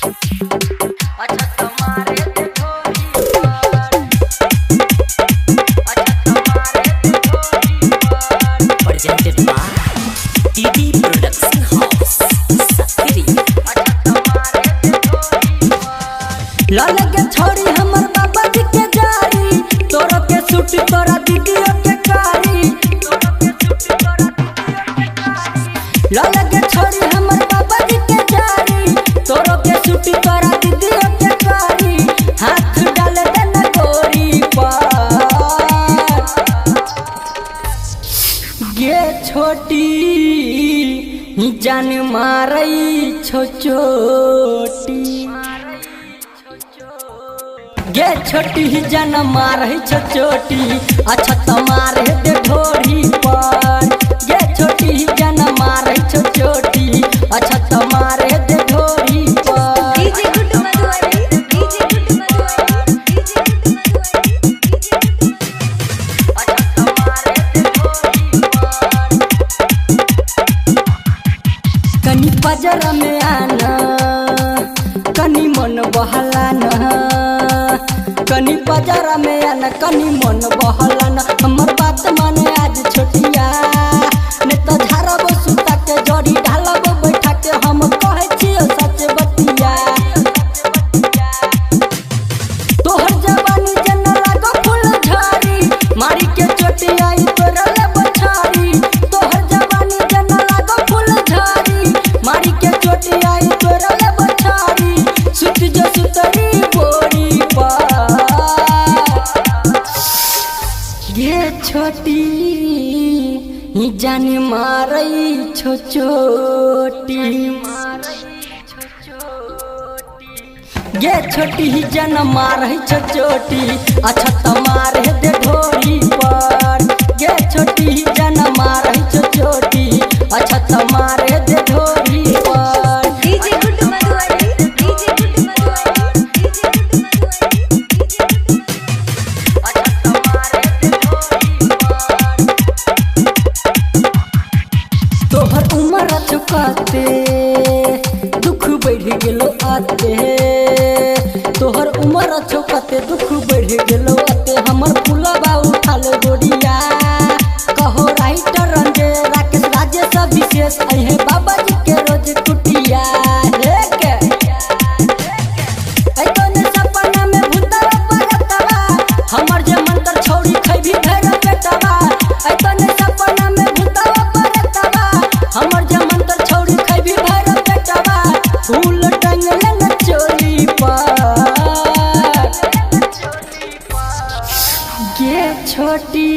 अच्छा मारे दे ढोरी पर। अच्छा मारे दे ढोरी पर। Presented by TD Production House, Sakri. अच्छा मारे दे ढोरी पर। लाल के छोड़ी हमर बाबा जी के जारी, तोरो के सूट तोरा दीदियों के कारी। लाल के छोड़ी हमर बाबा जी के जारी, तोरो के सूट तोरा दीदियों के कारी। हाथ डाल देना गोरी पर। गे छोटी जान मारई छो चोटी। गे छोटी जान मारई छो चोटी, अच्छा त मारे दे ढोरी पर। गे छोटी जान मारई छो चोटी, अच्छा त मारे दे ढोरी पर। DJ Guddu Madhubani, DJ Guddu Madhubani, DJ Guddu Madhubani, DJ Guddu. अच्छा मारे दे ढोरी पर। कनी पजर में आना, कनी मन बहलाना। कनी पजर में आना, कनी मन बहलाना। हमर बात माने आज छोटिया, ने तो झारब सुता के जड़ी ढालब बैठा के। हम कहै छियो सच बतिया। तोहर जवानी जेना लागो फूल झाड़ी, मारी के चोटिया ई तोरा ले बछारी। तोहर जवानी जेना लागो फूल झाड़ी, मारी के चोटिया ई तोरा ले बछारी। सुत जो सुतरी बोरी पर। गे छोटी जान मारई छो चोटी। गे छोटी जान मारई छो चोटी, अच्छा त मारे दे ढोरी पर। गे छोटी जान मारई छो चोटी, अच्छा त मारे दे ढोरी पर। DJ Guddu Madhubani, DJ Guddu Madhubani, DJ Guddu Madhubani, DJ Guddu. अच्छा मारे दे ढोरी पर। तोहर उमर चुकाते दुख बढ़ गेलो आते। तोहर उमर चुकाते दुख बढ़ गेलो आते। हमर फुलबा उठाल गोरिया। कहो राइटर रंजे राकेश राजेश विशेष अहे बाबा जी के रोज कुटिया। हे के ऐ तोने सपना में भूतवा परतवा, हमर जे मंत्र छोड़ी खैबी भैर पेटवा। ऐ तोने सपना में भूतवा परतवा, हमर जे मंत्र छोड़ी खैबी भैर पेटवा। फूल टंगल न चोली पर। गे छोटी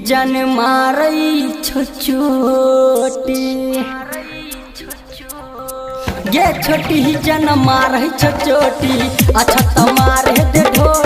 जान मारई छो चोटी। गे छोटी जान मारई छो चोटी, अच्छा त मारे दे ढोरी।